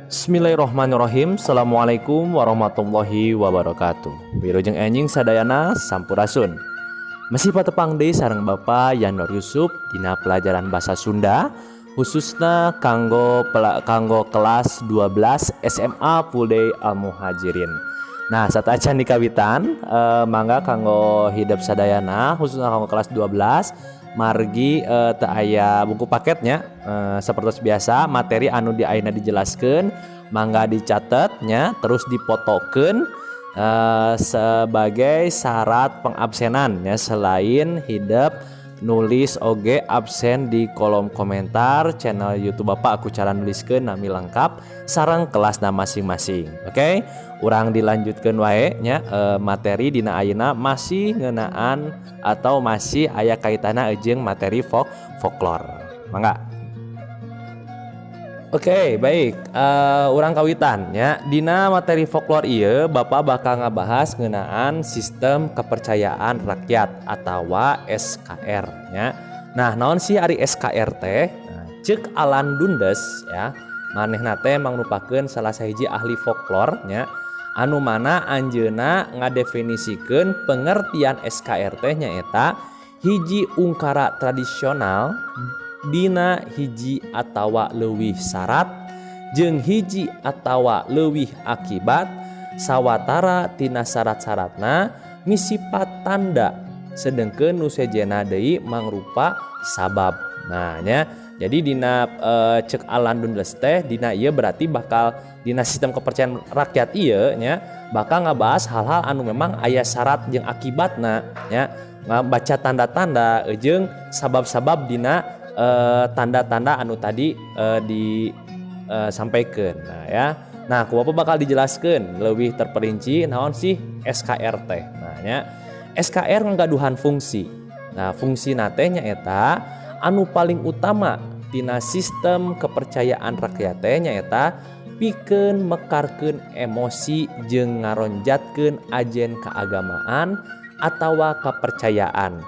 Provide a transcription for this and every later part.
Bismillahirrahmanirrahim. Assalamualaikum warahmatullahi wabarakatuh. Wilujeng enjing sadayana, sampurasun. Masih patepang deui sareng Bapak Yanur Yusuf dina pelajaran bahasa Sunda, khususna kanggo kelas 12 SMA Full Day Al Muhajirin. Nah, sateuacan dikawitan, mangga kanggo hidep sadayana, khususna kanggo kelas 12, margi teu aya buku paketnya, seperti biasa materi anu di ayeuna dijelaskeun mangga dicatet nya, terus dipotokeun sebagai syarat pengabsenan ya. Selain hidep nulis oge absen di kolom komentar channel YouTube Bapak, ku cara nuliskeun nami lengkap sareng kelasna masing-masing. Oke, urang dilanjutkan wae nya, materi dina ayeuna masih ngeunaan atau masih aya kaitanna jeung materi folklore. Mangga. Oke, baik. Urang kawitan ya. Dina materi folklore ieu Bapak bakal ngabahas ngeunaan sistem kepercayaan rakyat atau SKR nya. Nah, naon sih ari SKR teh? Nah, cek Alan Dundes ya. Manehna teh mangrupakeun salah sahiji ahli folklore nya, anu mana anjeunna ngadefinisikeun pengertian SKR teh nyaeta hiji ungkara tradisional dina hiji atawa leuwih syarat jeung hiji atawa leuwih akibat, sawatara tina syarat-syaratna misipat tanda, sedengkeun nu sejenna deui mangrupa sabab. Nah nya, jadi dina cek Alan Dundes teh dina ieu berarti bakal dina sistem kepercayaan rakyat ieu nya bakal ngabahas hal-hal anu memang aya syarat jeung akibatna nya, ngabaca tanda-tanda jeung sabab-sabab dina tanda-tanda anu tadi disampaikan. Nah ya, nah ku Bapak bakal dijelaskan lebih terperinci naon sih SKR teh. Nah nya, SKR ngagaduhan fungsi. Nah, fungsi teh nyaeta anu paling utama tina sistem kepercayaan rakyat teh nyaeta pikeun mekarkeun emosi jeung ngaronjatkeun ajen keagamaan atawa kepercayaan.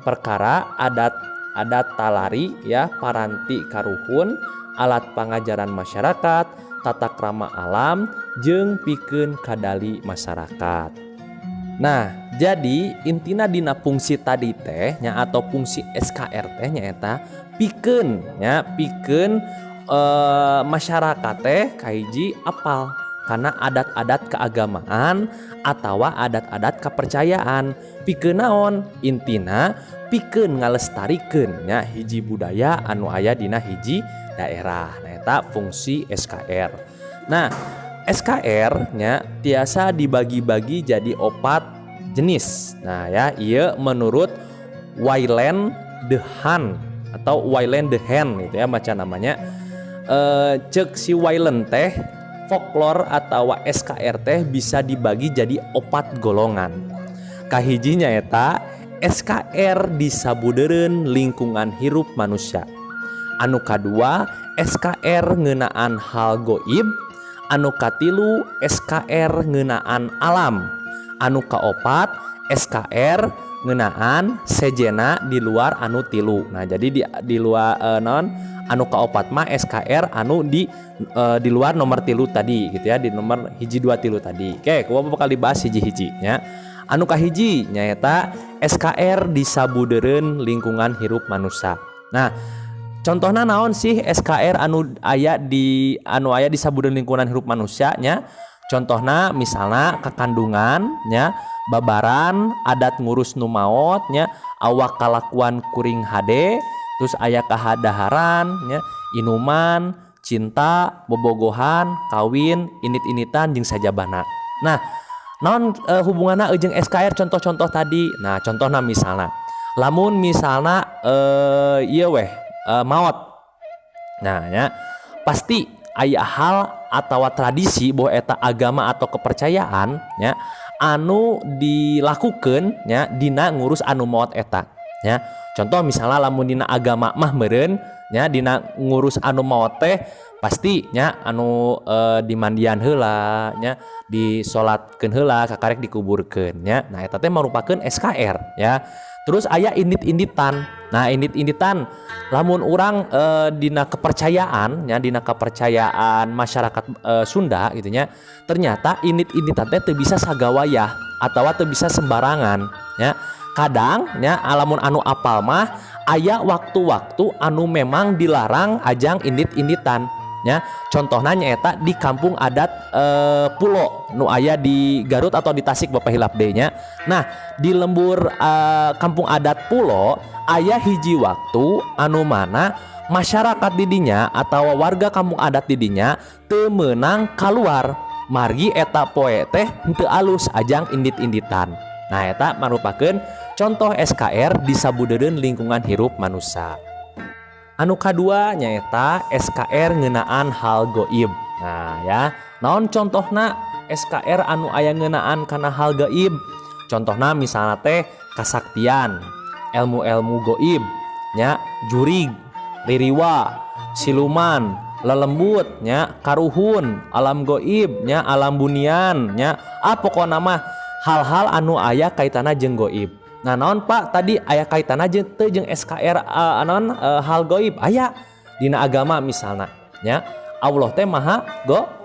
Perkara adat adat talari ya, paranti karuhun, alat pangajaran masyarakat, tata krama alam, jeung pikeun kadali masyarakat. Nah, jadi intina dina fungsi tadi teh nya atau fungsi SKR teh nyaeta pikeun nya, pikeun masyarakat teh kahiji apal karena adat-adat keagamaan atau adat-adat kepercayaan. Pikeun naon? Intina pikeun ngalestarikeun nya hiji budaya anu aya dina hiji daerah. Nah, eta fungsi SKR. Nah, SKR nya tiasa dibagi-bagi jadi opat jenis. Nah ya, ieu menurut Wyland de Haan atau Wyland de Hen gitu ya baca namanya. Cek si Wyland teh, folklore atau SKR teh bisa dibagi jadi opat golongan. Kahijinya eta SKR di sabudeureun lingkungan hirup manusia, anu kadua SKR ngeunaan hal goib, anu katilu SKR ngeunaan alam, anu kaopat SKR ngeunaan sejena di luar anu tilu. Nah, jadi di luar non anu kaopat mah SKR anu di luar nomor tilu tadi gitu ya, di nomor hiji, dua, tilu tadi. Oke, ku bakal dibahas hiji-hiji nya. Anu kahiji nyaeta SKR di sabudeureun lingkungan hirup manusia. Nah, contohnya naon sih SKR anu aya di sabudeureun lingkungan hirup manusia nya? Contohnya misalnya kekandungan nya, babaran, adat ngurus nu maot nya, awak kalakuan kuring hade, terus aya kahadaharan nya, inuman, cinta, bobogohan, kawin, init-initan, jeung sajabana. Nah, naon hubunganna jeung SKR contoh-contoh tadi? Nah, contohnya misalnya lamun misalnya ieu weh maot. Nah ya, pasti aya hal atau tradisi bahwa eta agama atau kepercayaan ya anu dilakukan ya dina ngurus anu maot eta ya. Contoh misalnya lamun dina agama mah meureun Nya dina ngurus anu maot teh pasti nya anu dimandian heula nya, disolatkeun heula, kakarek dikuburkeun nya. Nah, eta teh merupakeun SKR ya. Terus aya indit-inditan. Nah, indit-inditan lamun urang dina kepercayaan nya, dina kepercayaan masyarakat Sunda gitu nya, ternyata indit-inditan teh teu bisa sagawayah atawa teu bisa sembarangan nya. Kadang nya lamun anu apal mah aya waktu-waktu anu memang dilarang ajang indit-inditan nya. Contohna nyaeta di kampung adat Pulo nu aya di Garut atau di Tasik, Bapak hilap deui nya. Nah, di lembur kampung adat Pulo aya hiji waktu anu mana masyarakat di dinya atau warga kampung adat di dinya teu meunang kaluar margi eta poe teh henteu alus ajang indit-inditan. Nah, eta marupakeun contoh SKR di sabudeureun lingkungan hirup manusia. Anu kadua nyaeta SKR ngeunaan hal goib. Nah ya, naon contohna SKR anu aya ngeunaan kana hal gaib? Contohna misalna teh kasaktian, ilmu-ilmu goib nya, jurig, ririwa, siluman, lelembut nya, karuhun, alam goib nya, alam bunian nya. Ah, pokona mah hal-hal anu aya kaitana jeung goib. Nah, naon Pak tadi aya kaitana jeung teu jeung SKR naon hal goib? Aya dina agama misalna nya, Allah teh maha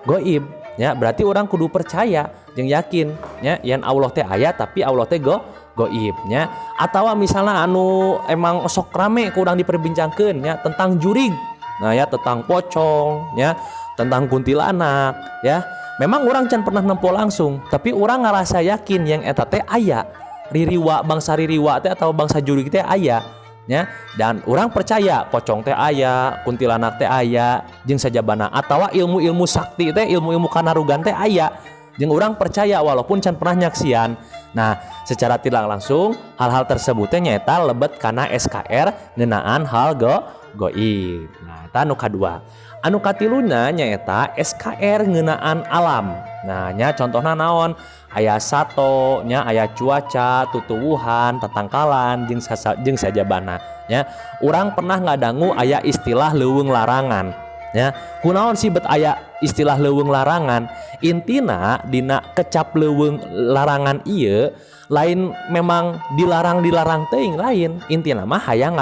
goib nya, berarti orang kudu percaya jeung yakin nya yen Allah teh aya tapi Allah teh goib nya. Atawa misalna anu emang sok rame kurang diperbincangkeun nya tentang jurig. Nah ya, tentang pocong ya, tentang kuntilanak ya. Memang orang can pernah nempo langsung, tapi orang ngerasa yakin yang eta teh aya. Ririwa, bangsa ririwa teh atau bangsa jurig teh aya ya, dan orang percaya pocong teh aya, kuntilanak teh aya, jeung sajabana atawa ilmu-ilmu sakti teh, ilmu-ilmu kanarugan teh aya, jeung orang percaya walaupun can pernah nyaksian. Nah, secara tidak langsung hal-hal tersebut teh nyaeta lebet kana SKR ngeunaan hal goib. Nah, eta anu kadua. Anu katiluna nyaeta SKR ngeunaan alam. Nah nya, contohna naon? Aya sato nya, aya cuaca, tutuwuhan, tatangkalan, jeung sajabana nya. Urang pernah ngadangu aya istilah leuweung larangan nya. Kunaon sih bet aya istilah leuweung larangan? Intina dina kecap leuweung larangan ieu lain memang dilarang-dilarang teuing, lain. Intina mah hayang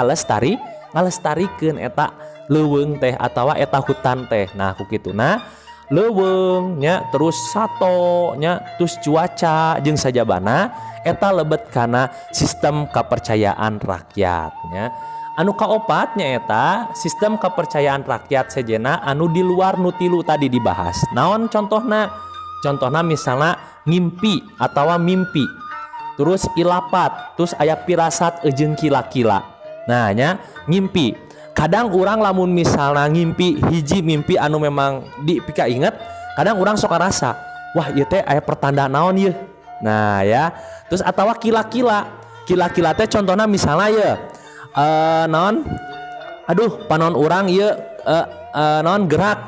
ngalestarikeun eta leuweung teh atawa eta hutan teh. Nah, ku kituna leuweung nya, terus sato nya, terus cuaca jeung sajabana eta lebet kana sistem kepercayaan rakyat nya. Anu kaopat nyaeta sistem kepercayaan rakyat sejena anu di luar nu tilu tadi dibahas. Naon contohna? Contohna misalna ngimpi atawa mimpi, terus ilapat, terus aya pirasat jeung kila-kila. Nah nya, ngimpi, kadang orang lamun misalnya ngimpi hiji mimpi anu memang dipika inget, kadang orang sok rasa, wah, ieu teh aya pertanda naon ieu. Nah ya, terus atawa kila-kila. Kila-kila teh contohnya misalnya ya naon, aduh, panon urang ieu naon, gerak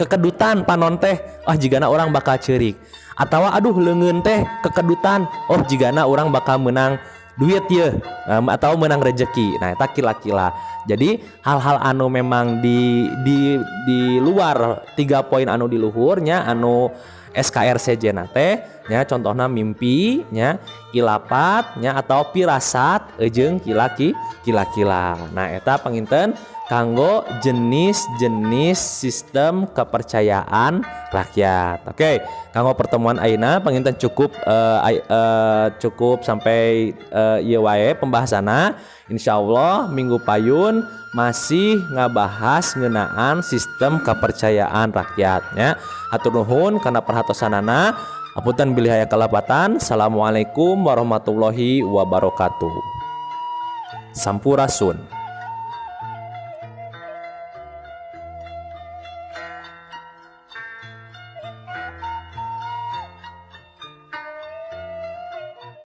kekedutan panon teh, oh jigana orang bakal ceurik. Atau aduh, leungeun teh kekedutan, oh jigana orang bakal menang duit ya atau menang rezeki. Nah, eta kila-kila. Jadi hal-hal anu memang di luar tiga poin anu di luhurnya anu SKR sejena teh nya, contohnya mimpi nya, ilapat nya, atau pirasat jeung kila-kila. Nah, eta panginten kanggo jenis-jenis sistem kepercayaan rakyat. Oke, kanggo pertemuan ayeuna panginten cukup cukup sampai ieu wae pembahasanna. Insyaallah minggu payun masih ngabahas ngeunaan sistem kepercayaan rakyatnya. Hatur nuhun kana perhatosanana. Apunten bilih aya kalepatan. Assalamualaikum warahmatullahi wabarakatuh. Sampurasun.